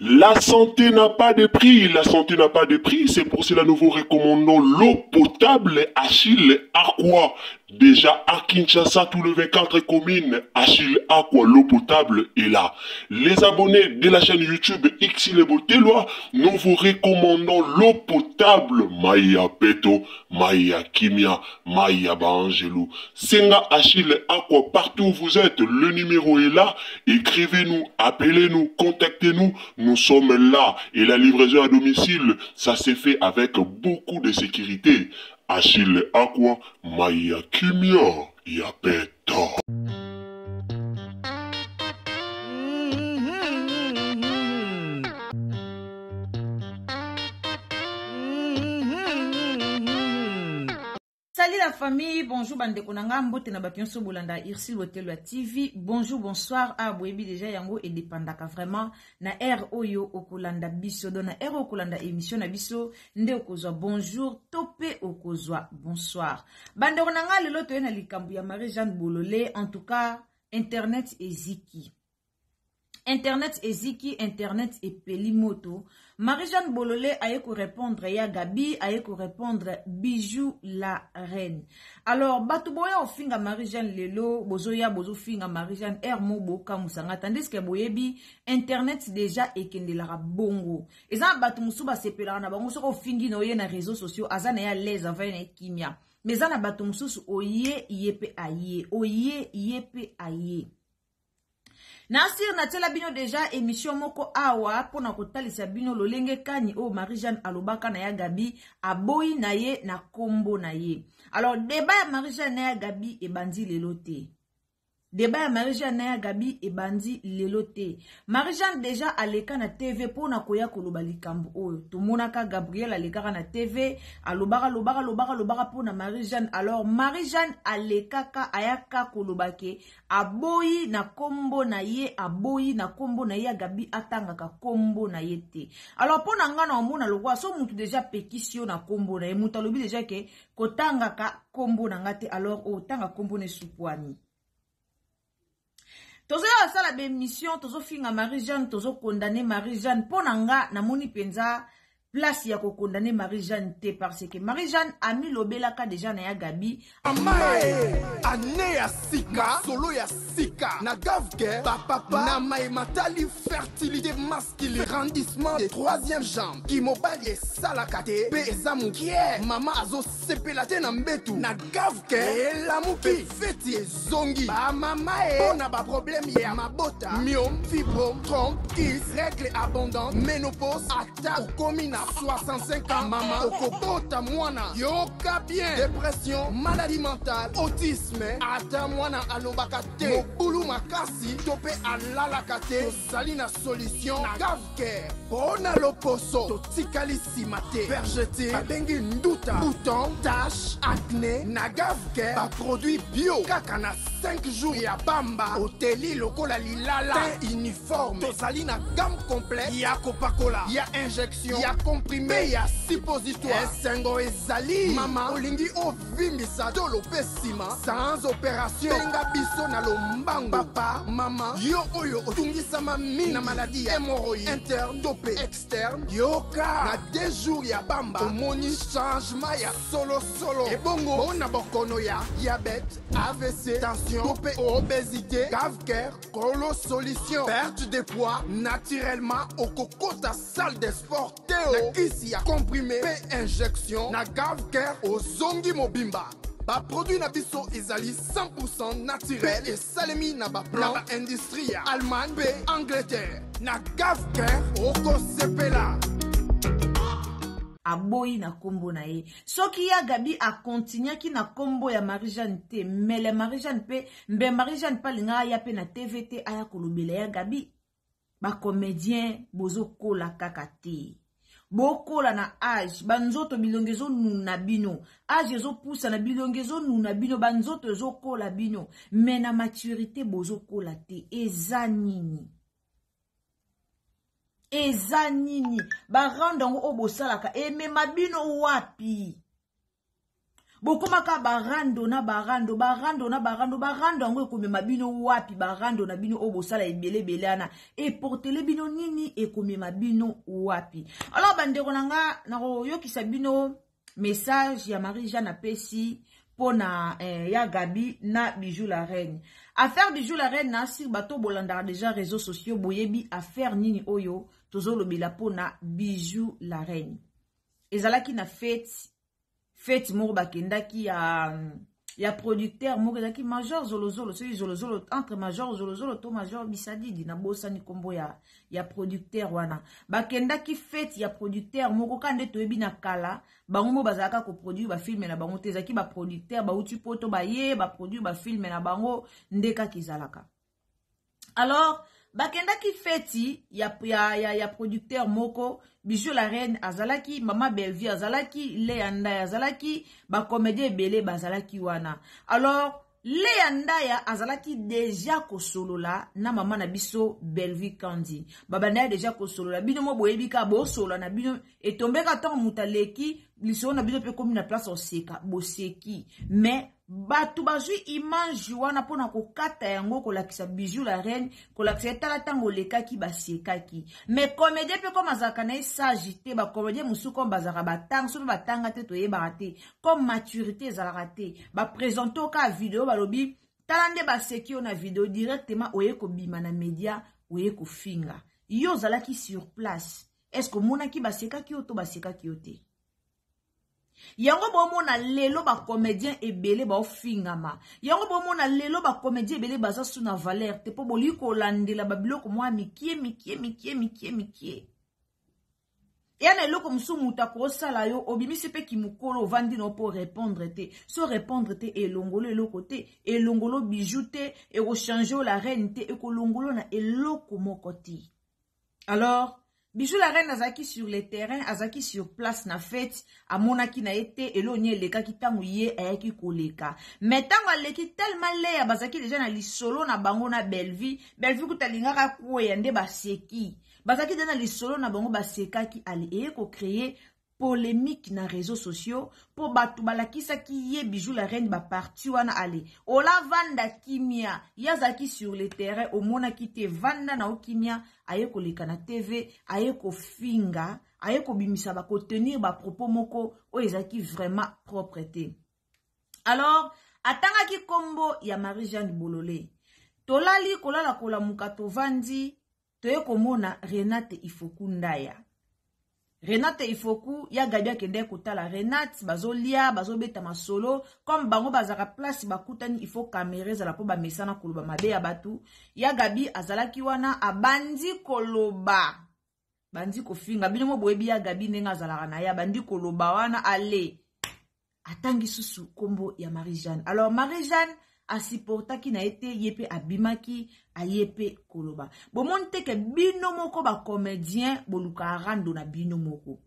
La santé n'a pas de prix, la santé n'a pas de prix, c'est pour cela nous vous recommandons l'eau potable Achille Aqua. Déjà à Kinshasa, tous les 24 communes, Achille Aqua, l'eau potable est là. Les abonnés de la chaîne YouTube Xile Boteloi, nous vous recommandons l'eau potable Maya Peto, Maya Kimia, Maya Baangelou. Senga Achille Aqua, partout où vous êtes, le numéro est là. Écrivez-nous, appelez-nous, contactez-nous. Nous sommes là. Et la livraison à domicile, ça s'est fait avec beaucoup de sécurité. Achille Aqua, Maya Kimia, Yapeto. Salut la famille, bonjour bandeko na nga mbote na bato nyonso bolanda Ursule Botelo ya TV. Bonjour, bonsoir. Ah boyebi déjà yango et dépendaka vraiment na heure oyo okolanda biso. Donc na heure okolanda émission na biso nde okozwa bonjour to pe okozwa bonsoir. Bandeko na nga lelo toye na likambo ya Marie-Jeanne Bolole, en tout cas internet eziki. Internet eziki, internet epeli moto. Marie-Jeanne Bolole aye ko répondre ya Gabi, aye ko répondre Bijou la reine. Alors bato boya ofinga Marie-Jeanne lelo, bozoya bozofinga Marie-Jeanne er mo bokamusanga tandis que boyebi internet déjà ekendelaka bongo. Eza bato mosusu basepelaka na bango soki ofingi na oye na réseaux sociaux aza na ye à l'aise avai na ye kimia. Mais eza na bato mosusu oye ye pe aye, oye ye pe aye. Nasir natiela bino deja émission moko awa pona kotalisa bino lolenge kani oyo Marie-Jeanne alobaka na ya Gabi aboyi na ye na kombo na ye. Alors débat ya Marie-Jeanne na ya Gabi ebandi lelo te. Débat ya Marie-Jeanne na ya Gabi ebandi lelo te. Marie-Jeanne deja aleka na TV pona koya koloba likambo oyo. Tomonaka Gabriel alekaka na TV, alobaka lobaka lobaka lobaka pona Marie-Jeanne. Alors Marie-Jeanne alekaka ayaka koloba ke aboyi na kombo na ye, aboyi na kombo na ye ya Gabi atangaka kombo na ye te. Alors pona nga na omona lokwa so mutu deja pekisi yo na kombo na ye, mutu alobi deja ke kotangaka kombo na nga te, alors otanga kombo na esupwani. Tozoya kosala ba émission, tozofinga Marie-Jeanne, tozokondane Marie-Jeanne. Pona nga namoni penza place ya kokondane Marie-Jeanne te, parce que Marie-Jeanne amilobelaka déjà na ya Gabi. Amae, année ya sika, solo ya sika, na gavke, bapapa, na maïmatali, fertilité masculine, grandissement des troisième jambe, kimobali esalaka te, pe eza mokie, mama azo sepela te na mbetu, na gavke, elamuki, feti ezongi, ba mama e, pona ba problème ya mabota, myome, fibrome, trompe, kyste, règle abondante, ménopause, ata okomi na 65 ans, mama okobota mwana, yoka bien, dépression, maladie mentale, autisme, ata mwana alobaka te, mobulu makasi, to pe alalaka te, tozali na solution na Gavcare. Pona loposo, totikali nsima te, vergeture, babengi nduta, bouton, tache, acné, na Gavcare, ba produit bio, kaka na 5 jours ya pamba, oteli lokola lilala, teint uniforme, tozali na gamme complète ya kopakola, ya injection, ya comprimé, ya suppositoire. Esengo ezali, mama olingi ovimbisa tolo pe nsima sans opération, benga biso na lombango. Papa, mama, yo oyo otungisama mingi na maladie ya hémorroïde interne to pe externe, yoka na 2 jours ya pamba omoni changement ya solo solo. Ebongo mpona bokono ya diabète, AVC, tension to pe obésité, Gavcare kolo solution. Perte de poids naturellement, okokota salle de sport teo na kisi ya comprimé pe injection na Gavcare ozongi mobimba. Baproduit na biso ezali 100% naturel, esalemi na baplan na baindustrie ya Allemagne mpe Angleterre. Na Gavcare okosepela. Aboyi na nkombo na ye. Soki ya Gabi akontinuaki na nkombo ya Marie Jeanne te, mele Marie Jeanne mpe mbe Marie Jeanne mpe alingaka aya mpe na TV te, aya kolobela ya Gabi. Bacomédien bozokola kaka te, bokola na age, banzoto bilongi ezonuna bino, age ezopusana, bilongi ezonuna bino, banzoto ezokola bino, me na maturité bozokola te. Eza nini? Eza nini? Barande yango oyo bosalaka emema bino wapi? Bokomaka barando na barando, barando na barando, barando yango ekomema bino wapi? Barando na bino oyo bosala ebele ebele wana eportele bino nini? Ekomema bino wapi? Alors bandeko na nga, nakoyokisa bino message ya Marie Jeanne apesi mpona ya Gabi na Bijou la Reine. Affaire Bijou la Reine, na sir bato bolandaka déjà réseaux sociaux, boyebi affaire nini oyo tozolobela mpona Bijou la Reine. Ezalaki na fête moko bakendaki ya producteur moko, ezalaki Major Zolozolo, soki Zolozolo, entre Major Zolozolo to Major Bisadidi, nabosani nkombo ya producteur wana. Bakendaki fête ya producteur moko kaka nde toyebi na kala, bango mo bazalaka koproduire bafilme na bango te, ezalaki baproducteur bauti poto, baye baproduire bafilme na bango nde kaka ezalaka. Alors bakendaki feti ya producteur moko. Bijou la Reine azalaki, mama Bellevue azalaki, Leya Ndaya azalaki, bacomédien ebele bazalaki wana. Alors Leya Ndaya azalaki deja kosolola na mama na biso Bellevue Kandi, babandaya deja kosolola. Bino mo boyebi kaka bosolola na bino, etombeka ntango moto aleki lisolo na bino mpe komi na place oseka, boseki. Mais bato bazwi image wana mpona kokata yango, kolakisa Bijou la Reine, kolakisa ye: tala ntango olekaki, basekaki. Mais comédien mpe comme azalaka na ye sage te, bacomédien mosusu comme bazalaka batanga, so mpe batanga te, toyebaka te, comme maturité ezalaka te, baprésente oka video, balobi: tala nde baseki yo na video. Directement oye kobima na média, oye kofinga. Yo ozalaki sur place, est ce que omonaki basekaki yo to basekaki yo te? Yango bomona lelo bacomédien ebele baofingama, yango bomona lelo bacomédien ebele baza su na valeur te, mpo bolingi kolandela babiloko mwa mikie mikie mikie mikie mikie. Eya na eloko mosusu moto akosala yo, obimisi mpe kimokolo, ovandi na yo mpo répondre te. So répondre te, elongolo eloko te, elongolo Bijou te, ekochange yo la Reine te, ekolongolo na eloko moko te. Alors Bijou la Reine azalaki sur le terrain, azalaki sur place na fête, amonaki na ye te eloko nini elekaki ntango ye ayaki koleka. Mais ntango aleki, tellement Leya bazalaki deja na lisolo na bango na Bellevue, Bellevue kuta alingaka kweya nde baseki, bazalaki deja na lisolo na bango, basekaki. Ale eye kocréer polémique na réseaux sociaux mpo bato balakisaki ye Bijou la Reine baparti wana. Ale olavanda kimia, ye azalaki sur le terrain, omonaki te, vanda na okimia. Aye koleka na TV, aye kofinga, aye kobimisa, bakotenir bapropos moko oyo ezalaki vraiment propre te. Alors atangaki nkombo ya Marie Jeanne Bolole. Tolali kolala, kolamuka, tovandi, toye komona Renate Ifoku Ndaya. Renate Ifoku, ya Gabi akende kotala Renate, bazolia, bazobeta masolo. Comme bango bazalaka place bakutani, il faut caméra ezala mpo bamesana koloba mabe ya bato. Ya Gabi azalaki wana, abandi koloba, bandi kofinga. Bino mo boyebi ya Gabi ndenge azalaka na ye. Abandi koloba wana, ale atangi susu nkombo ya Marie Jeanne. Alors Marie Jeanne asupportaki na ye te, ye mpe abimaki, aye mpe koloba. Bomoni te ke bino moko bacomédien bolukaka rando na bino moko?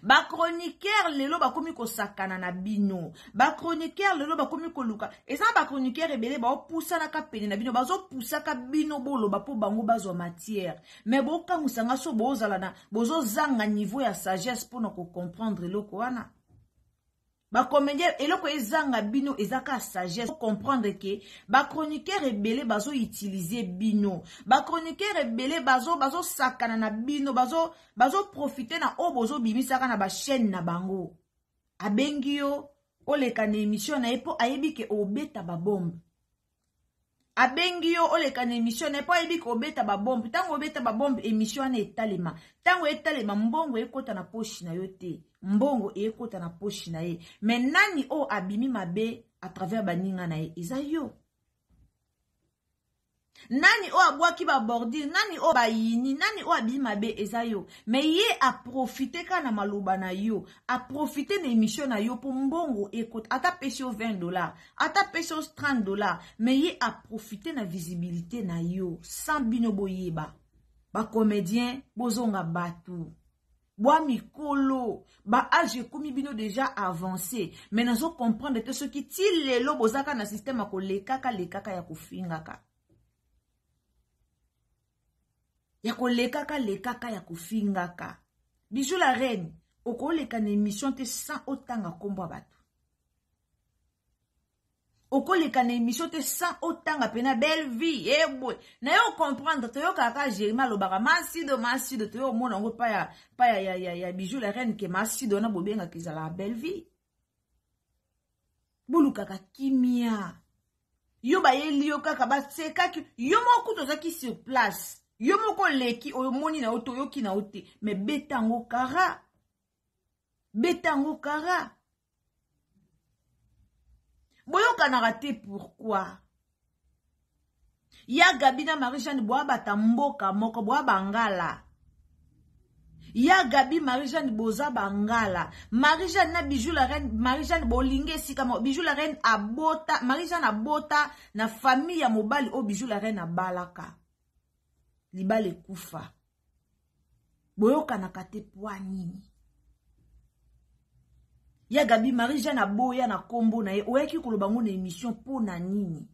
Bachroniqueur lelo bakomi kosakana na bino, bachroniqueur lelo bakomi koluka. Eza na bachroniqueur ebele baopusanaka pene na bino, bazopusaka bino boloba mpo bango bazwa matière. Mais bokamwisanga, so bozala na bozozanga niveau ya sagesse mpona kocomprendre eloko wana. Bacomédien, eloko ezanga bino eza kaka sagesse, comprendre ke bachroniqueur ebele bazoutilize bino, bachroniqueur ebele bazosakana na bino, bazoprofite na oyo bozobimisaka na bachaîne na bango. Abengi yo oleka na émission na ye mpo ayebi ke obeta babombe. Abengi yo oleka na émission na ye mpo ayebi kobeta babombe. Ntango obeta babombe, émission wana etalema. Ntango etalema, mbongo ekota na poche na yo te, mbongo ekota na poche na ye. Mais nani oyo abimi mabe à travers baninga na ye? Eza yo. Nani oyo abwaki babordure? Nani oyo bayini? Nani oyo abimi mabe? Eza yo. Mais ye aprofite kaka na maloba na yo, aprofite na émission na yo mpo mbongo ekota. Ata pesi yo 20 $, ata pesi yo 30 $, mais ye aprofite na visibilité na yo sans bino boyeba. Bacomédien, bozonga bato bwa mikolo, baâge ekomi bino déjà avancé, mais nazocomprendre te soki ti lelo bozaka na système ya kolekaka lekaka, ya kofingaka, ya kolekaka lekaka, ya kofingaka. Bijou la Reine, okoleka na émission te sans otanga nkombo ya bato. Okoleka na émission te sans otanga mpena Belle Vie ebwe na yo. Comprendre, toyokaka kaka Jérémi alobaka Masido, Masido. Toyo omona yango pa ya, pa ya, ya, ya, ya Bijou la Reine ke Masido wana bobengaka ezalaka Belle Vie. Bolukaka kimia. Yo bayeli yo kaka, basekaki yo moko, kutu ozalaki sur place, yo moko oleki, omoni na yo te, oyoki na yo te, mais beta yango kara, beta yango kara. Boyokanaka te pourquoi? Ya Gabi na Marie Jeanne boabata mboka moko, boa bangala. Ya Gabi, Marie Jeanne, boza bangala. Marie Jeanne na Bijou la Reine, Marie Jeanne bolingi esika moko. Bijou la Reine abota, Marie Jeanne abota na famille ya mobali oyo Bijou la Reine abalaka. Libala ekufa, boyokanaka te pwa nini? Ya Gabi, Marie Jeanne aboya na nkombo na ye, oyaki koloba ngo na émission mpo na nini?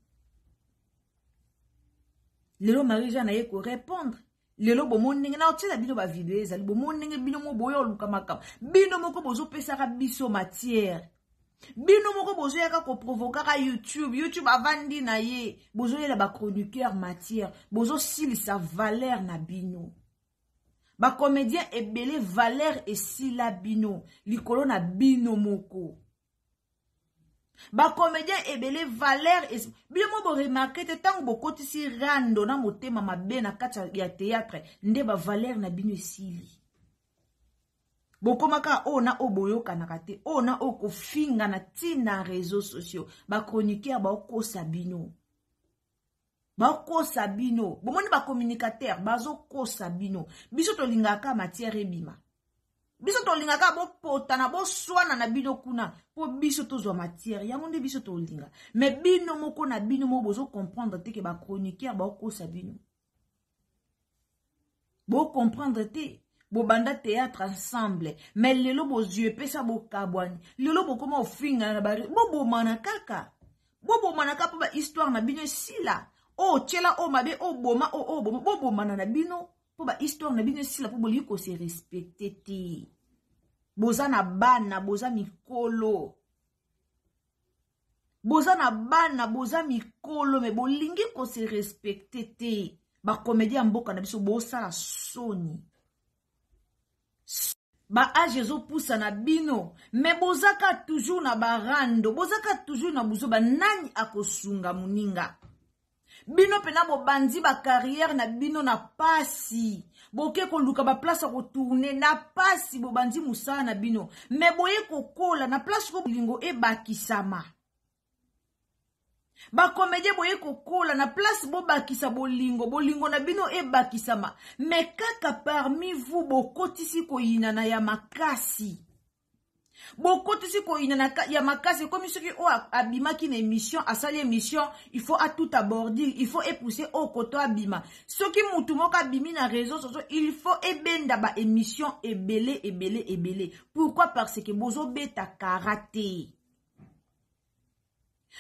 Lelo Marie Jeanne aye korépondre. Lelo bomoni ndenge na otiela bino bavideo, ezali bomoni ndenge bino mo boya oluka makambo. Bino moko bozopesaka biso matière, bino moko bozoyaka koprovokaka YouTube. YouTube avandi na ye, bozoyela bachroniqueur matière, bozosilisa valeur na bino. Bacomédien ebele, valeur esila bino likolo na bino moko. Bacomédien ebele, valeur bino mo boremarquer te. Ntango bokotisi rando na motema mabe na kati ya théâtre, nde bavaleur na bino esili. Bokomaka oyo na oyo boyokanaka te, oyo na oyo kofinga na ntina réseaux sociaux. Bachroniqueur baokosa bino, bakosa bino. Bomoni, bacommunicateur bazokosa bino. Biso tolingaka matière ebima, biso tolingaka bopotana, boswana na bino kuna mpo biso tozwa matière. Yango nde biso tolinga. Mais bino moko na bino moko bozocomprendre te ke bachroniqueur baokosa bino. Bocomprendre te. Bobanda théâtre ensemble, mais lelo bozwi epesa bokabwani. Lelo bokoma ofingana na bari, bobomana kaka, bobomana kaka mpo bahistoire na bino esila. Oyo tiela oyo mabe, oyo boma, oyo boma, bobomana na bino mpo bahistoire na bino esila, mpo bolingi kose respecter te. Boza na bana, boza mikolo, boza na bana, boza mikolo, mais bolingi kose respecter te. Bacomédien ya mboka na biso, bosala soni. Baâge ezopusa na bino, mais bozaka toujours na barando, bozaka toujours na buzoba. Nani akosunga moninga? Bino mpena bobandi bacarrière na bino na pasi, boke koluka baplace ya kotourner na pasi, bobandi mosala na bino, mais boye kokola na place ko bolingo ebakisama. Bacomédien, boye kokola na place bobakisa bolingo, bolingo na bino ebakisama, mais kaka parmi vous bokotisi koyinana ya makasi, bokotisi koyinana ya makasi. Ekomi soki oyo abimaki na émission, asali émission, il faut atuta bordure, il faut epousse oyo koto abima. Soki mutu moko abimi na réseau sociaux, il faut ebenda baémission ebele ebele ebele. Pourquoi? Parce que bozobeta kara te.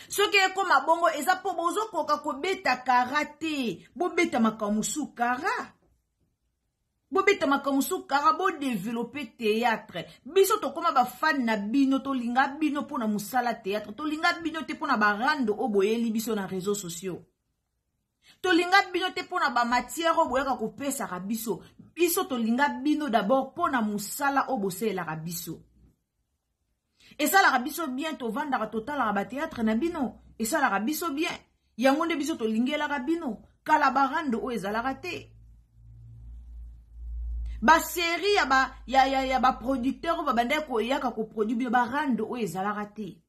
Soki ekóma bongo, eza mpo bozokoka kobeta kara te. Bobeta makambo mosusu kara, bobeta makambo mosusu kara, bodévelopper théâtre. Biso tokóma bafani na bino, tolinga bino mpona mosala théâtre, tolinga bino te mpona barando oyo boyeli biso na réseaux sociaux, tolinga bino te mpona bamatière oyo boyaka kopesaka biso. Biso tolinga bino d'abord mpona mosala oyo bosalelaka biso. Esalaka biso bien, tovandaka, totalaka bathéâtre na bino, esalaka biso bien. Yango nde biso tolingelaka bino. Kala barando oyo ezalaka te. Ba série ya ba ya ya, ya ba producteur oyo babandaki koyaka koproduire bino barando oyo ezalaka te.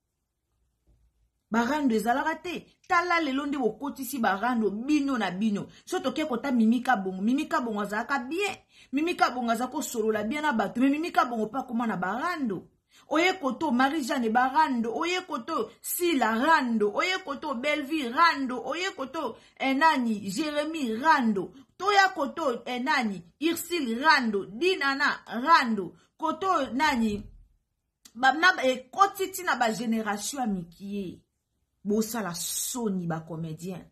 Barando ezalaka te. Tala lelo nde bokotisi barando bino na bino. So toke kota Mimi Kabongo. Mimi Kabongo azalaka bien. Mimi Kabongo aza kosolola bien na bato. Mais Mimi Kabongo mpe akoma na barando. Oye koto Marie-Jeanne barando, oye koto Sila rando, oye koto Bellevue rando, oye koto enani Jérémie rando, toya koto enani Ursule rando, Dinana rando, koto nani ba na ekoti ti na ba génération ya mikie. Bosala soni ba comédien.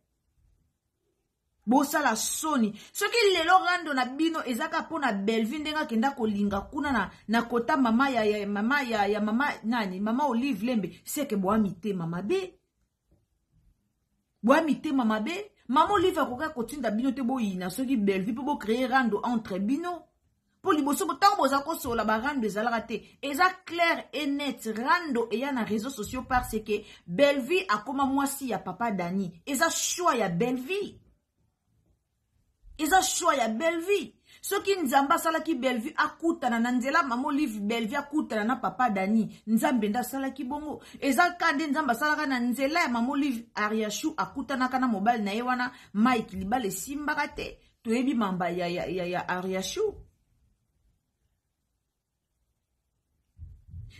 Bosala soni. Soki lelo rando na bino ezaka mpo na Bellevue ndenge akenda kolinga kuna na kota mama ya, ya mama ya, ya mama nani mama Olive Lembe, seke boa mitema mabe. Boa mitema mabe. Mama Olive akoka kotinda bino te boyina soki Bellevue mpo bo créer rando entre bino. Po liboso ntango boza kosola ba rando ezalaka te. Eza clair et net rando eya na réseaux sociaux parce que Bellevue akoma mwasi ya papa Dani. Eza choix ya Bellevue. Eza choix ya Bellevue. Soki Nzambe asalaki Bellevue akutana na nzela mama Olive, Bellevue akutana na papa Dani, Nzambe nde asalaki bongo. Eza ka nde Nzambe asalaka na nzela ya mama Olive, Ariachou akutanaka na mobali na ye wana Mike, libala esimbaka te. Toyebi mamba ya, ya, ya, ya Ariachou.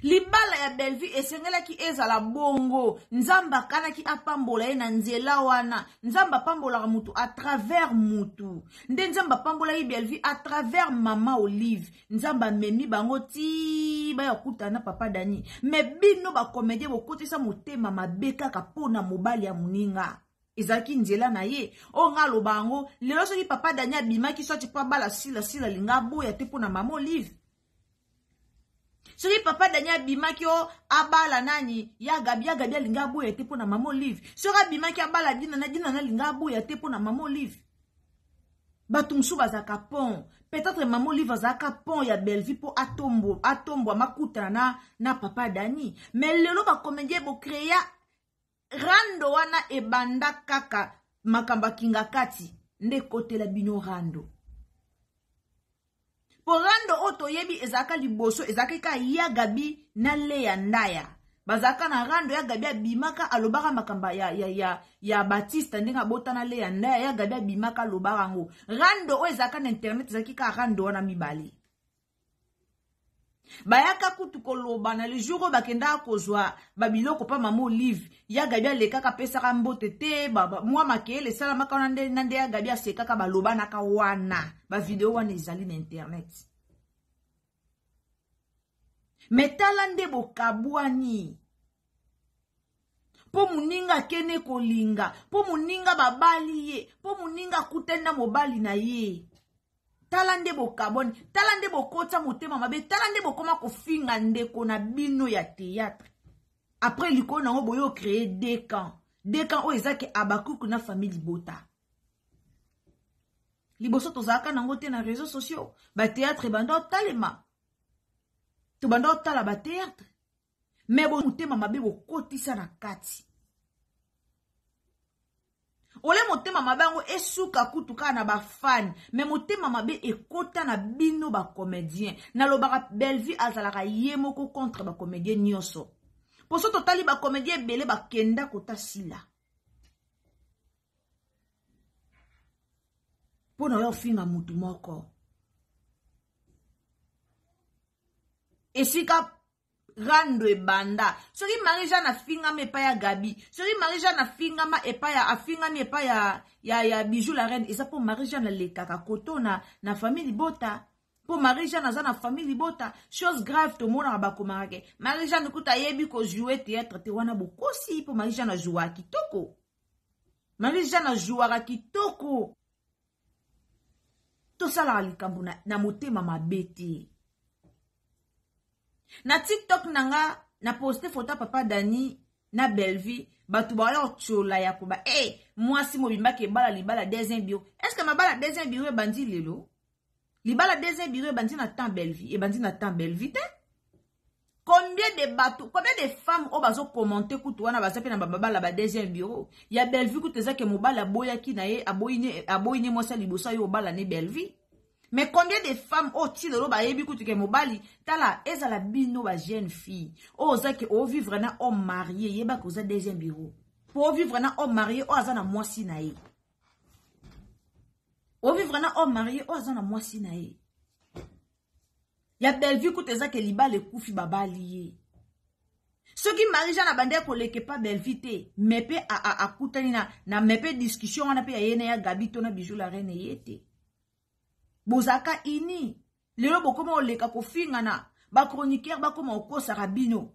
Libala ya Bellevue esengelaki ezala bongo. Nzambe akanaki apambola ye na nzela wana. Nzambe apambolaka mutu à travers mutu. Nde Nzambe apambolaki Bellevue à travers mama Olive. Nzambe amemi bango ti baya kutana na papa Dani. Mais bino ba comédien bokotisa motema mabe kaka pona mobali ya moninga. Ezalaki nzela na ye. Oyo nga aloba yango lelo soki papa Dani abimaki soit po abala Sila, Sila linga aboya te pona mama Olive. Soki papa Dani abimaki o abala nani ya Gabi, ya Gabi alinga aboya te pona mama Olive. Soki abimaki abala Dina na Dina na linga aboya te pona mama Olive. Bato mosusu bazalaka pont. Peut-être mama Olive azalaka pont ya Bellevue po atombo, atombwa makutana na papa Dani. Mais lelo ba comédien bo créa rando wana ebanda kaka makambo ya kingakati nde kotela bino rando. Po rando oyo toyebi ezalaka liboso, ezalaka kaka ya Gabi na Lea Ndaya. Bazalaka na rando ya Gabi abimaka alobaka makambo ya Baptiste ndenge abota na Lea Ndaya, ya Gabi abimaka alobaka yango. Rando oyo ezalaka na internet ezalaki kaka rando wana mibale. Bayaka kutu koloba na le jour oyo bakendaka kozwa ba biloko pa mama Olive, ya Gabi alekaka apesaka mbote te, mwa makele esalamaka wana nde, na nde ya Gabi asekaka balobanaka wana. Ba video wana ezali na internet. Mais tala nde bokabwani. Po moninga akende kolinga, po moninga babali ye, po moninga akutani na mobali na ye. Tala nde bokabwani, tala nde bokotisa motema mabe, tala nde bokoma kofinga ndeko na bino ya théâtre. Après likolo nango boyo créer deux camps. Deux camps oyo ezaki Habacuc na famille Libota. Liboso tozalaka nango te na réseaux sociaux, ba théâtre ebanda otalema. Tobanda otala ba théâtre. Mais bo motema mabe bokotisa na kati. Ole motema mabe yango esuka kutu kaka na ba fan, mais motema mabe ekota na bino ba comédien. Nalobaka Bellevue azalaka ye moko contre ba comédien nyonso. Poso totali ba comédien ebele bakenda kota Sila. Pona yo finga mutu moko. Esika rando ebanda. Soki Marie-Jeanne afingama epai ya Gabi, soki Marie-Jeanne afingama epai ya, afingami epai ya, ya, ya Bijou la Reine, eza po Marie-Jeanne alekaka koto na famille Libota. Po Marie-Jeanne aza na famille Libota. Chose grave tomonaka bakomaka ke Marie-Jeanne kuta ayebi ko jouer théâtre te, wana bokosi po Marie-Jeanne ajouaka kitoko. Marie-Jeanne ajouaka kitoko. Tosalaka likambo na motema mabe te. Na TikTok nanga na poste photo papa Dani na Bellevue, bato ba yo tiola ya koba, eh, mwasi mobimba ke bala libala deuxième bureau. Est-ce que mabala deuxième bureau ebandi lelo? Libala deuxième bureau ebandi na temps Bellevue, ebandi na temps Bellevue te? Combien de bato, combien de femmes oyo bazo commenter kutu wana baza mpe na bababala ba deuxième bureau ya Bellevue? Kutu eza ke mobali aboyaki na ye, aboyi ne mwasi ya liboso ayo obala ne Bellevue. Mais combien de femmes oyo ti lelo bayebi kutu ke mobali? Tala, ezala bino ba jeune fille oyo oza ke ovivre na homme marié, yebaka oza deuxième bureau, po ovivre na homme marié oyo aza na mwasi na ye, ovivre na homme marié oyo aza na mwasi na ye. Ya Bellevue kutu eza ke libala ekufi, babali ye. Soki Marie Jeanne abandaki koleka epa Bellevue te, me mpe akutani na me mpe discussion wana mpe ya ye na ya Gabi to na Bijou la Reine ye te. Bozalaka ini, lelo bokoma koleka kofingana. Bachroniqueur bakoma kokosaka bino.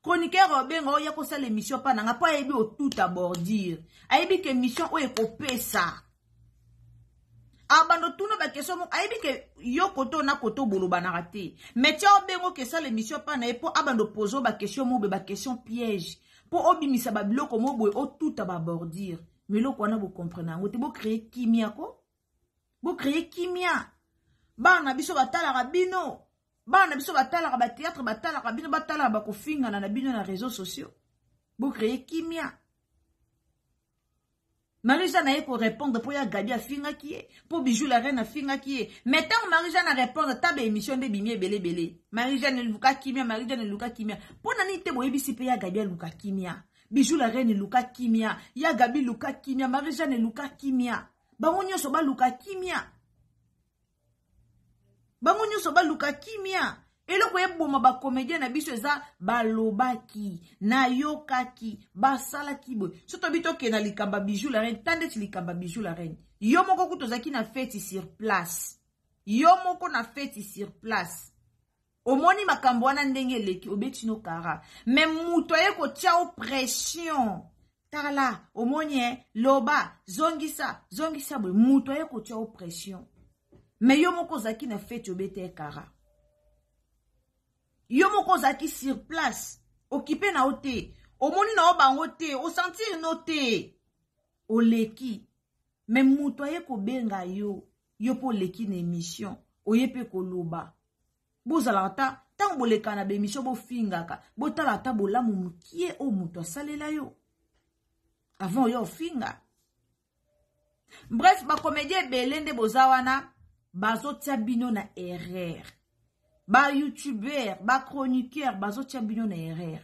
Chroniqueur obenga oya kosala émission mpa nanga mpo ayebi otuta bordure, ayebi ke émission oyo ekopesa abando tuna baquestion moko, ayebi ke yo koto na koto bolobanaka te. Mais tia obengo ke esala émission mpa na ye mpo abando pose baquestion moko boye, baquestion piège, mpo obimisa babiloko moko boye, otuta babordure. Mais eloko wana bocomprene yango te. Bocreye kimia ko, bocreye kimia. Bana na biso batalaka bino, bana na biso batalaka bathéâtre, batalaka bino, batalaka bakofingana na bino na réseaux sociaux. Bocreye kimia. Marie-Jeanne aye korépondre mpo ya Gabi afingaki ye, mpo Bijou la Reine afingaki ye. Mais ntango Marie-Jeanne arépondre, ta baémission nde ebimi ebele ebele. Marie-Jeanne eluka kimia, Marie-Jeanne eluka kimia. Mpo na nini te boyebisi mpe ya Gabi aluka kimia, Bijou la Reine eluka kimia, ya Gabi luka kimia, Marie-Jeanne eluka kimia, bango nyonso baluka kimia, bango nyonso baluka kimia. Eloko eboma bacomédien na biso eza balobaki, nayokaki, basalaki boye. So tobi tokende na likambo ya Bijou la Reine, ta ndeti likambo ya Bijou la Reine, yo moko kutu ozalaki na feti sur place, yo moko na feti sur place, omoni makambo wana ndenge eleki, obeti no kara. Me moto aye kotia o pression, tala omoni e loba, zongisa, zongisa boye, moto aye kotia o pression. Me yo moko ozalaki na feti, obeti e kara, yo moko ozalaki sur place, okipe na yo te, omoni na yo bango te, osentir no te, oleki. Me moto aye kobenga yo, yo mpo oleki na émission, oye mpe koloba. Bozalaka ata ntango boleka na baémission, bofingaka, botala ata bolamu mokie oyo moto asalela yo avant oyo ofinga. Bref, bacomédien ebele nde boza wana, bazotia bino na erreur. Bayoutubeur, bachroniqueur bazotia bino na erreur.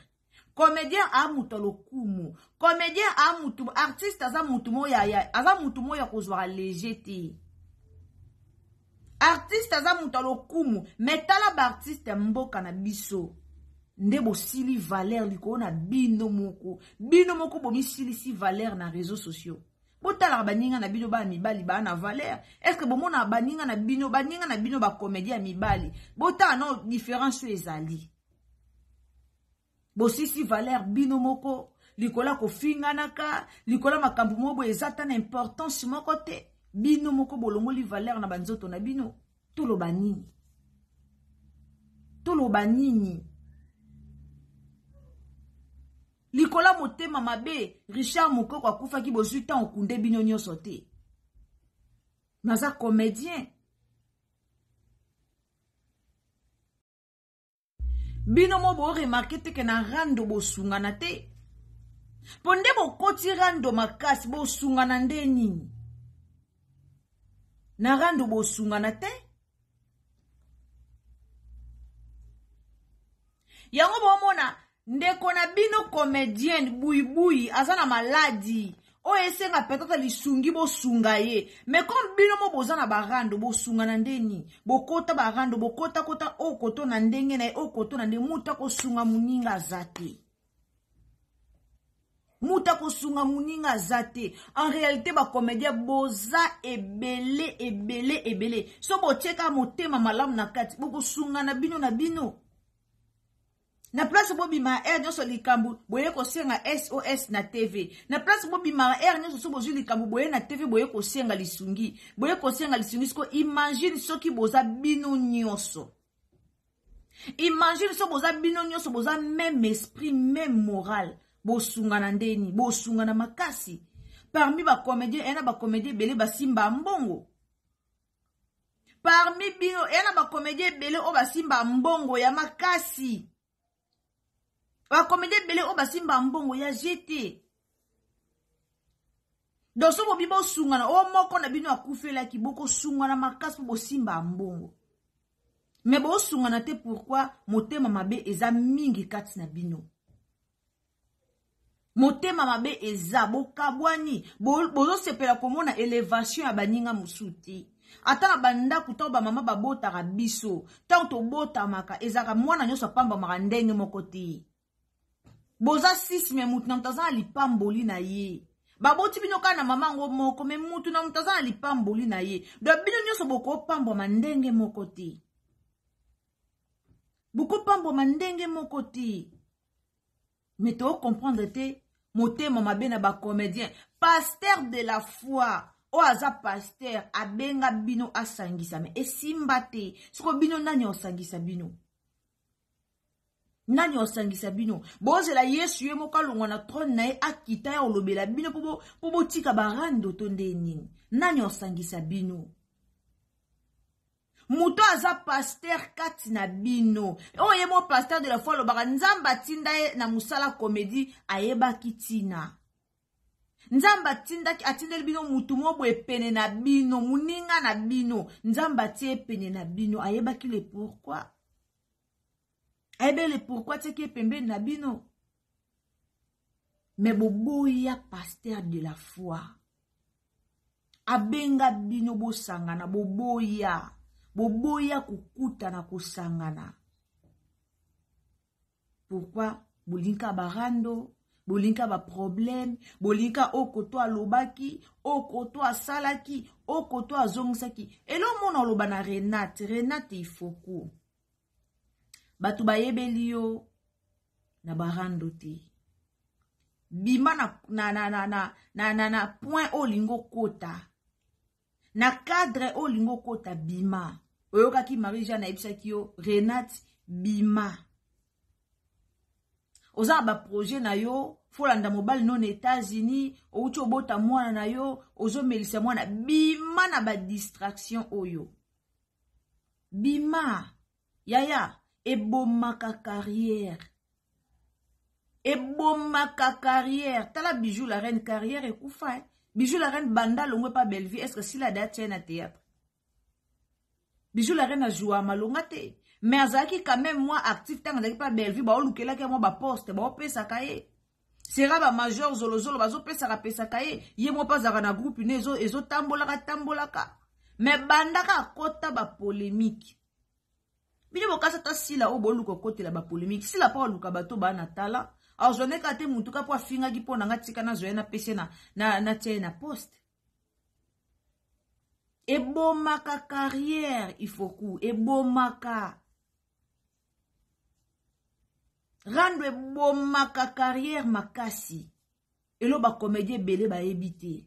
Comédien a moto ya lokumu, comédien a mutu, artiste aza mutu moko ya, aza mutu moko ya kozwaka léger te. Artiste aza moto ya lokumu. Me tala baartiste ya mboka na biso nde bosili valeur likolo na bino moko. Bino moko bomisilisi valeur na réseaux sociaux. Botalaka baninga na bino bana mibali baa na valeur. Est ce que bomonaka baninga na bino, baninga na bino bacomédien ya mibali? Botala no différence oyo ezali. Bosisi valeur bino moko likolo ya kofinganaka, likolo ya makambo moko boye eza ata na importance moko te. Bino moko bolongoli valeur na banzoto na bino. Toloba nini? Toloba nini? Likolo ya motema mabe, Richard Mokoko akufaki, bozwi ntango okunde bino nyonso te. Naza comédien. Bino mo boremarke te ke na rando bosungana te, mpo nde bokoti rando makasi, bosungana nde nini na rando? Bosungana te. Yango bomona ndeko na bino comédienne buibui aza na maladi oyo esenga peut-être lisungi, bosunga ye. Mais comme bino mo boza na barando, bosungana nde nini? Bokota barando, bokotakota oyo koto na ndenge na ye, oyo koto na ndenge. Moto akosunga moninga aza te, moto akosunga moninga aza te. En réalité, bacomédien boza ebele ebele ebele. So botieka motema malamu na kati, bokosungana bino na bino. Na place bobima heure nyonso likambo boye kosenga SOS na TV, na place bobimaka heure nyonso so bozwi likambo boye na TV, boye kosenga lisungi, boye kosenga lisungi. Siko imagine soki boza bino nyonso, imagine so boza bino nyonso, boza même esprit, même moral, bosungana ndeni, bosungana makasi. Parmi bacomédien eya na bacomédien ebele basimba mbongo. Parmi bino eya na bacomédien ebele oyo basimba mbongo ya makasi. Bacomédien ebele oyo basimba mbongo ya jete. Donc so bobi bosungana, oyo moko na bino akufelaki, bokosungana makasi mpo bosimba mbongo. Mais bosungana te pourquoi? Motema mabe eza mingi kati na bino. Motema mabe eza, bokabwani, bozosepela komona elevation ya baninga mosusu te. Ata na bandako ntango bamama babotaka biso, ntango tobotamaka, ezalaka mwana nyonso apambamaka ndenge moko te. Boza 6 me mutu na mutu aza na lipamboli na ye. Baboti bino kaka na mama yango moko, me mutu na mutu aza na lipamboli na ye. Donc bino nyonso bokopambwama ndenge moko te. Bokopambwama ndenge moko te. Mais to comprendre te motema mabe na ba comédien. Pasteur de la foi, oyo aza pasteur, abenga bino asangisa, mais esimba te. Siko bino nani osangisa bino? Nani osangisa bino? Bozela Yesu ye moko alongwa na trône na ye akita ya olobela bino po botika barando to nde nini? Nani osangisa bino? Moto aza pasteur kati na bino. Oyo ye mo pasteur de la foi alobaka Nzambe atinda ye na mosala comédie, ayebaki tina. Nzambe atindaki, atindeli bino mutu mo boye pene na bino, muninga na bino. Nzambe atie pene na bino, ayebaki le pourquoi. Ayebaki le pourquoi atiaki ye pembeni na bino. Mais boboya pasteur de la foi. Abenga bino bosangana, boboya. Boboya kokutana kosangana. Pourquoi? Bolinka barando, bolinka ba problème, bolinka okoto alobaki, okoto asalaki, okoto azongisaki. Elo mona oloba na Renate, Renate Ifoku. Bato bayebeli yo na barando te. Bima na, na, na, na, na, na, na, na point olingo kota. Na cadre olingo kota bima. Oyokaki Marie-Jeanne ayebisaki yo Renate bima. Oza na ba projet na yo, folanda mobali no na États-Unis, outi obota mwana na yo, ozomelisa mwana, bima na ba distraction oyo. Bima yaya, ebomaka carrière. Ebomaka carrière. Tala Bijou la reine, carrière ekufa, hein. Bijou la reine banda longwe pa Bellevue, est-ce que sila da tient na théâtre? Bijou la reine a joué malonga te. Mais azalaki quand même moi actif tant azalaki pa Bellevue, ba olukelaki moi ba poste, ba opesaka ye. Sera ba major zolozolo bazopesaka pesaka ye, ye mo pa azalaka na groupe ne ezo ezotambolaka tambolaka. Mais bandaka akota ba polémique. Bino bokasa ta sila oyo boluka okotela ba polémique. Sila pa oluka bato ba na tala. Azwane ka te mutu ka po afingaki po na nga tika na zoya na pese na na na tie na poste. Ebomaka carrière Ifoku, ebomaka. Rando ebomaka carrière makasi. Elo ba comédien ebele bayebi te.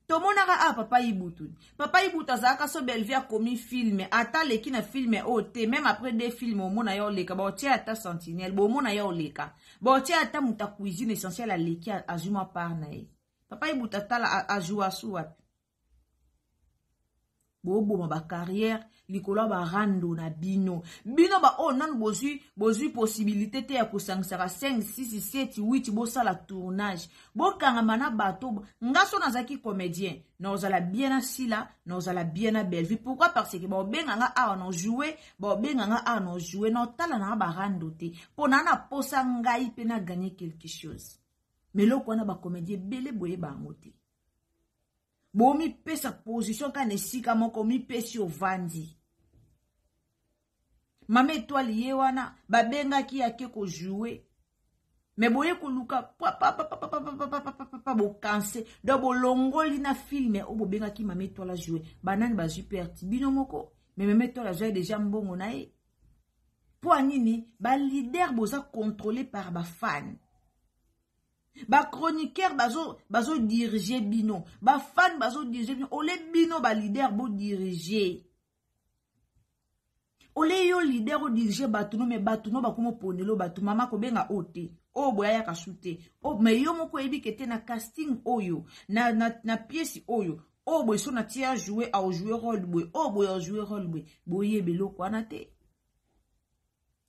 Tomonaka a Papa Ibutu. Papa Ibutu azalaka so Bellevue akomi film, ata leki na film oyo te, même après deux films omona ya oleka, ba otia ata sentinelle, bo omona ya oleka. Ba otia ata muta cuisine essentielle aleki azwi mwa part na ye. Papa Ibutu atala ajoua su wapi? Boboma ba carrière likolo ya ba rando na bino. Bino ba oyo nanu bozwi possibilité te ya kosangisaka 5, 6, 7, 8 bosala tournage. Bokangama na bato. Nga so nazalaki comédien, nazala bien na Sila, nazala bien na Bellevue. Pourquoi? Parce que ba obenga nga awa na jouer, ba obenga nga awa na jouer, na otala na ba rando te. Pona na posa ngai pe na gagner quelque chose. Mais loko wana ba comédien bele boye bango te. Bomipesa position kaka na esika moko, mipesi ovandi. Mama Étoile ye wana babengaki ye ake kojouer. Mais boye koluka pa pa pa pa pa pa pa pa pa pa pa pa bokanse. Donc bolongoli na film oyo bobengaki Mama Étoile jouer. Banani bazwi perte bino moko, mais Mama Étoile azwi déjà mbongo na ye. Po nini ba leader boza contrôlé par ba fans. Ba chroniqueur bazo diriger bino, ba fan bazo diriger bino, ole bino ba leader bo diriger. Ole yo leader o diriger bato no, mais bato no bakomo ponelo bato mama kobenga o te. O boya ya kasute. O mais yo moko yebi ke te na casting oyo, na na na pièce oyo. O boy so na tia jouer au jouer rôle boy. O boy au jouer rôle boy. Boye beloko wana te.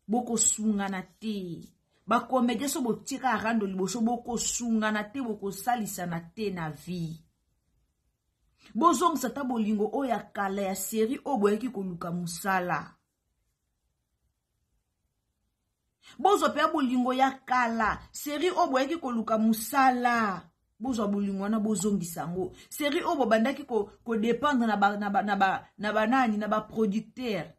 Boko sungana te. Bacomédien so botika rando liboso, bokosungana te, bokosalisana te na vie. Bozongisa ata bolingo oyo ya kala ya série oyo boyaki koluka mosala. Bozwa mpe ya bolingo ya kala série oyo boyaki koluka mosala. Bozwa bolingo wana, bozongisa yango. Série oyo bobandaki kodépendre na banani, na baproducteur.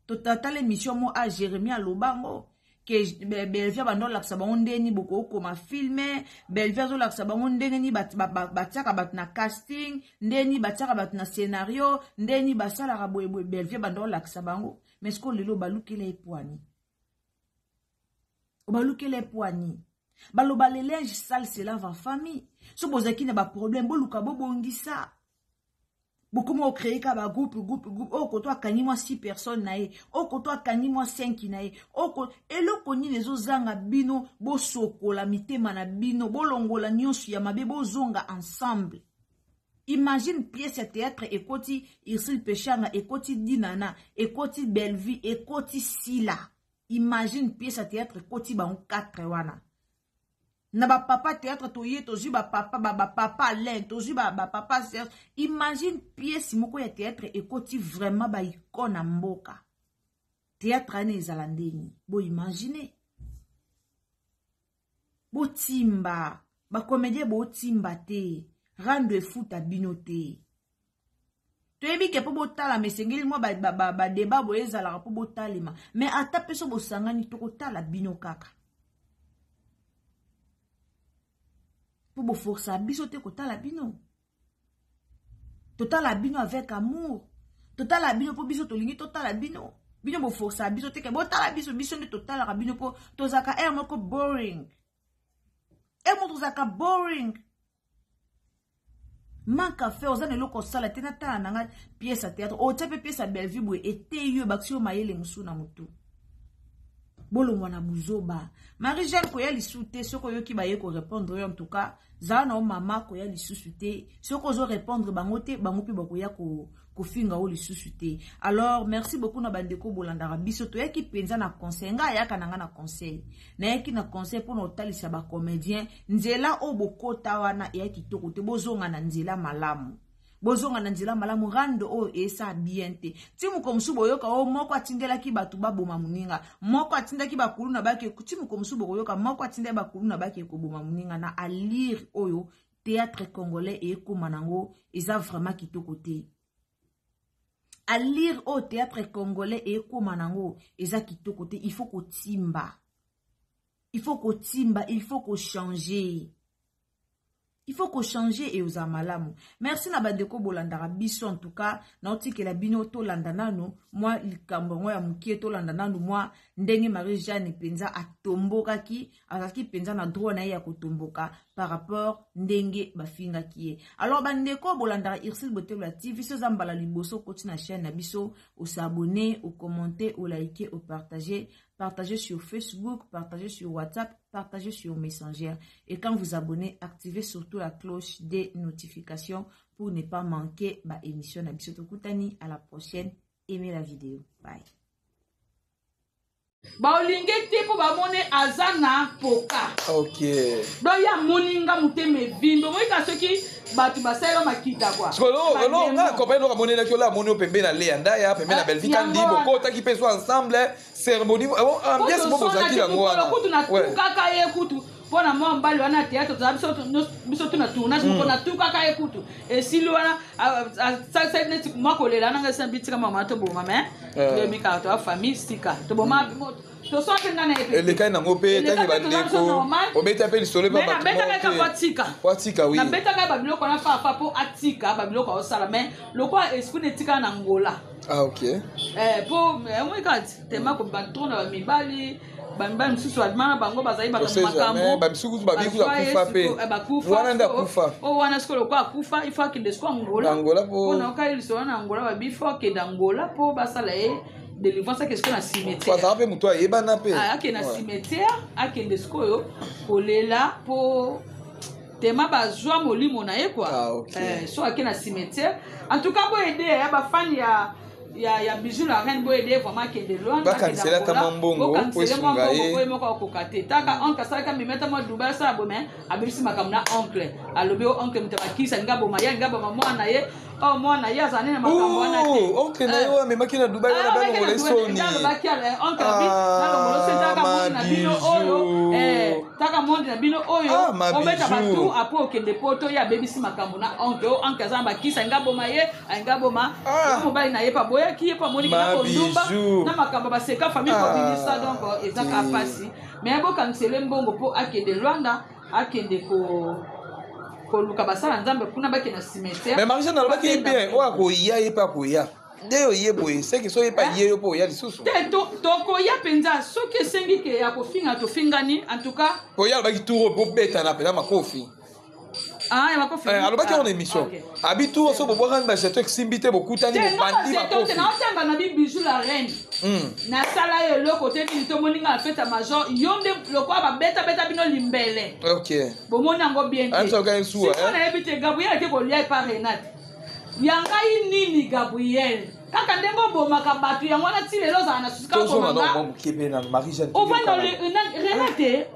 Totala émission mo a Jérémie aloba yango ke Bellevue bando olakisa bango ndeni bokokoma film. Bellevue azolakisa bango ndenge nini batiaka bato na casting, ndeni batiaka bato na scénario, ndeni basalaka boyeboye. Bellevue bando olakisa bango, mais sikoyo lelo balukela epwani, balukela epwani. Baloba le linge sale se lave en famille. So bozalaki na baproblème, boluka bobongisa. Bokoma ocréer ka bagroupe, groupe, groupe. Oyo koto akangi mwa 6 personnes na ye, oyo koto akangi mwa 5 na ye. Oko eloko nini ezozanga bino? Bosokola mitema na bino, bolongola nyonso ya mabe, bozonga ensemble. Imagine pièce ya théâtre ekoti Ursule Peshanga, ekoti Dinana, ekoti Bellevue, ekoti Sila. Imagine pièce ya théâtre ekoti bango 4 wana na bapapa théâtre. Toye tozwi bapapa, bapapa Alain, tozwi bapapa Serge. Imagine pièce moko ya théâtre ekoti vraiment baicône na mboka théâtre wana, ezala ndeni? Boimagine. Botimba, bacomédien, botimba te, rando efuta bino te. Toyebi ke mpo botalama esengeli mwa badeba boye ezalaka mpo botalema, mais ata mpe so bosangani, tokotala bino kaka, mpo boforsa biso te kotala bino. Totala bino avec amour, totala bino mpo biso tolingi totala bino. Bino boforsa biso te ke botala biso. Biso nde totalaka bino mpo tozalaka aire moko boring, aire moko tozalaka boring, manque à faire. Oza na eloko osala te, natala na nga pièce ya théâtre. Otia mpe pièce ya Bellevue boye, eteyi yo, ebakisi yo mayele mosusu na motu. Bolongwa na buzoba. Marie Jeanne, koya lisusu te. Soki oyoki baye korépondre oyo, en tout cas zala na yo mama, koya lisusu te. Soki ozorépondre bango te, bango mpe bakoya kofinga yo lisusu te. Alors merci beaucoup na bandeko bolandaka biso. Toyaki mpenza na conseil. Ngai ayaka na ngai na conseil, nayaki na conseil mpona kotalisa bacomédien nzela oyo bokota wana eya kitoko te. Bozonga na nzela malamu, bozonga na nzela malamu. Rando oyo esa bien te. Ti moko mosusu boyoka oyo moko atindelaki bato baboma moninga, moko atindaki bakulu na baki. Ti moko mosusu bokoyoka moko atindaki bakulu na baki ekoboma moninga. Na allure oyo théâtre congolais ekóma nango, eza vraiment kitoko te. Allure oyo théâtre congolais ekóma nango eza kitoko te. Il faut kotimba, il faut kotimba, il faut kochanger, il faut kochanger e ozala malamu. Merci na bandeko bolandaka biso. En tout cas naotikela bino, tolanda nanu mwa likambo yango ya mokie, tolanda nanu mwa ndenge Marie Jeanne mpenza atombokaki. Azalaki mpenza na droit na ye ya kotomboka par rapport ndenge bafingaki ye. Alors bandeko bolandaka Ursule Botelo ya TV, so eza mbala liboso okoti na chaîne na biso, os'abonner, ocommenter, olike, opartager. Partagez sur Facebook, partagez sur WhatsApp, partagez sur Messenger. Et quand vous abonnez, activez surtout la cloche des notifications pour ne pas manquer ma émission. Na biso tokutani à la prochaine. Aimez la vidéo. Bye. Baolinge te mpo bamoni aza na poka. Donc ye amoni nga motema evimbi. Omoyika soki bato basaleli makita kua. Nga compagnie noko amonelaki ola, amoni yo pembe na Leya Ndaya, pembe na Bellevue Kandi, bokotaki mpe so ensemble, cérémonie, ambiance mo bozalaki yango wana. Kutu natukaka ye kutu mpo na mwa mobali wana théâtre. Tozala biso tu na tournage moko, natukaka ye kutu. Esili wana, asali neti mwa kolela nanga esi bitika mama toboma, mais toyebi kaka toya famille sika toboma, tosoa mpe ngai na ye. Elekai nango mpe tangi bandeko obeta mpe lisolo. Mpe nabetaka ye kaka atika. Po atika, oui. Nabetaka ye babiloko wana fafa mpo atika babiloko aosala, mais lokola esprit na etikala na Ngola. Ah, ok. Po omoi kaka tema batro na bamibali, bamibali mosusu babima na bango, bazali bato makambo. Bamisusu babi akufa mpe wana nde akufa. O wana sikoyo lokola akufa, il faut akende sikoyo Angola. Angola po mpona oka ye lisolo na Angola, babi il faut akende Angola mpo basala ye délivrance, akende sikoyo na cimetière. Azala mpe moto ayebana mpe. Akende na cimetière, akende sikoyo kolela mpo tema bazwa molimo na ye kua. Ah, okay. So ake na cimetière. En tout cas boyede ya bafani ya. Ya, ya Bijou la Reine, boyede vraiment akende Luanda. Bakanisela ata mwa mbongo po esunga ye. Ye moko akoka te. Taka oncle asalaka mimeta mwa Dubai, asala boye, mais abebisi makambo na oncle. Alobi o oncle moto abakisi, alingi aboma ye, alingi aboma mwana ye. O mwana ye azala nde na makambo wana te. Oh, oncle na ye oyo amemaki na Dubai wana, balongola ye soni. Alobaki oncle abi nalongola soni, taka monde na bino oyo, taka monde na bino oyo, obeta batu apo okende poto. Ye abebisi makambo na oncle. O oncle aza na bakisi, alingi aboma ye, alingi aboma mobali na ye, pa boyaki ye, po amoniki na kondumba na makambo baseka famille kobimisa. Donc eza kaka mpasi, mais bokangisele mbongo mpo akende Lwanda, akende ko koluka basala Nzambe kuna, bakende na cimetière. Mais Marie-Jeanne alobaki ye bien, oyo akoya, ye mpe akoya nde oye boye, seke so ye mpe aye, yo mpo oya lisusu. Te, tokoya mpenza soki esengi ke ya kofinga, tofingani en tout cas. Oya alobaki tour oyo bobetana mpenza makofi. Ah, ya makofi. Alobaki yango na émission, abi tour so bobwakani bajeton, esimbi te, bokutani, bobandi makofi. Naotanga na Bijou la Reine, nasala yo eloko te. Nini tomoni nga na fete ya major, yo nde lokola babetabeta bino limbele. Bomoni yango bien te. Sikoyo nayebi te, Gabriel ake kolia epa Renate ya ngai nini. Gabriel, kaka ndenge obomaka bato yango wana, ti lelo ozala na susi kaka Ovanda. Renate,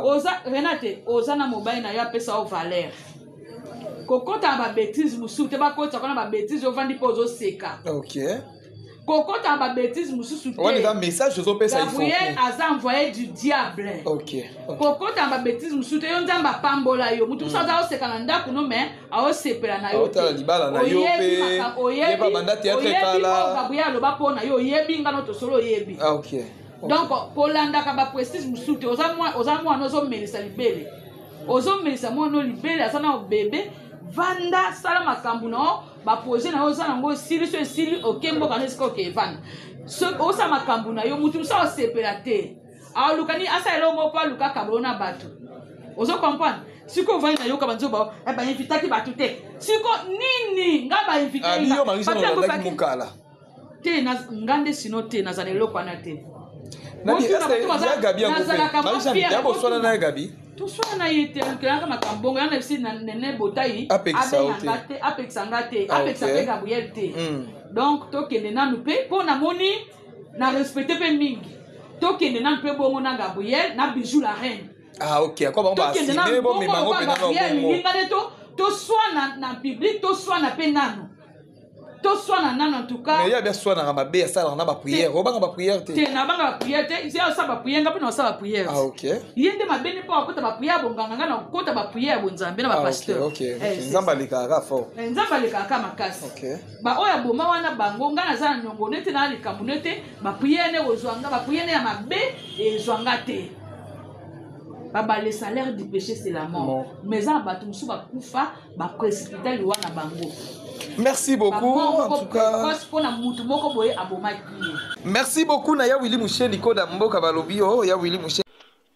oza Renate, oza na mobali na yo, apesa yo valeur. Kokota na babêtises mosusu te, bakotisa kona babêtises, ovandi mpe ozoseka. Kokota na babêtises mosusu. Wana eza message ozopesa. Gabriel aza envoyé du diable. Kokota na babêtises mosusu te. Yo, Nzambe apambola yo. Motu mosusu aza oseka na ndako no, mais aosepela na yo. Aotala libala na yo mpe ye babanda théâtre kala. Gabriel aloba mpo na yo, oyebi ngano, tosolo oyebi. Donc kolandaka baprestige mosusu te. Oza mwana, ozomelisa libele, ozomelisa mwana libele, aza na bebe. Vanda, sala makambo na yo, baprojet na yo oza nango, esili so esili, oke mboka no esika oke evanda, osala makambo na yo. Motu mosusu aosepela te, aluka nini, asala eloko moko mpo aluka kabolo na bato. Ozo comprendre? Sikoyo ovandi, nayoka banzoba bainvitaki bato te. Siko nini nga bainvite te? Nga nde sino te, nazala eloko wana te. Boswana na ye Gabi? Toswana na ye te, alukelaka makambo bongo yana. Bisi nene botai abenganga te, apekisa nga te, apekisa mpe Gabriel te. Donc tokende nanu mpe, mpo namoni na respecte mpe mingi, tokende nanu mpe bongo na Gabriel na Bijou la Reine. Ah ok, akwa bango baasime, bomema yango mpenza na bongo. Alingi nde toswana na public, toswana mpe nanu, toswana nanu en tout cas. Mais ye abi aswanaka mabe, asalaka na baprière, obanga baprière te? Te, nabanga baprière te. Ye asala baprière, nga mpe na osala baprière. Ah ok. Ye nde mabe nde mpo akota baprière ya bonganga, nga na kokota baprière ya bonzambe na bapasteur. Nzambe alekaka kaka fort. Nzambe alekaka kaka makasi. Baoyo aboma wana bango, nga naza na niongo nete na likambo nete baprière nde kozwa nga, baprière nde ya mabe ezwa nga te. Baba, le salaire du péché, c'est la mort, mais eza na bato mosusu bakufa, baprécipita liwa na bango. Merci beaucoup en tout cas. Mpona mutu moko boye abomaki ye. Merci beaucoup na ya Willi Musheni Koda mboka, balobi o ya Willi Musheni.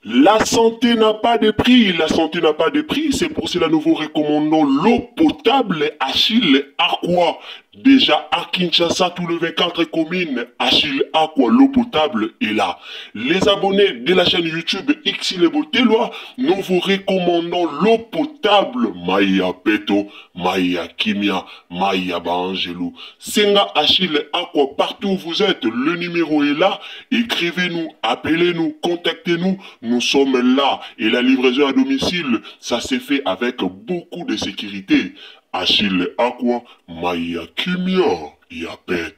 La santé n'a pas de prix, la santé n'a pas de prix, c'est pour cela nous vous recommandons l'eau potable Achille Aqua. Déjà à Kinshasa, tout le 24 communes, Achille Aqua, l'eau potable est là. Les abonnés de la chaîne YouTube Xile Boteloi, nous vous recommandons l'eau potable Maya Peto, Maya Kimia, Maya Baangelou. Senga Achille Aqua, partout où vous êtes, le numéro est là. Écrivez-nous, appelez-nous, contactez-nous. Nous sommes là. Et la livraison à domicile, ça s'est fait avec beaucoup de sécurité. Achille Aqua, Maya Kimia, Yapet.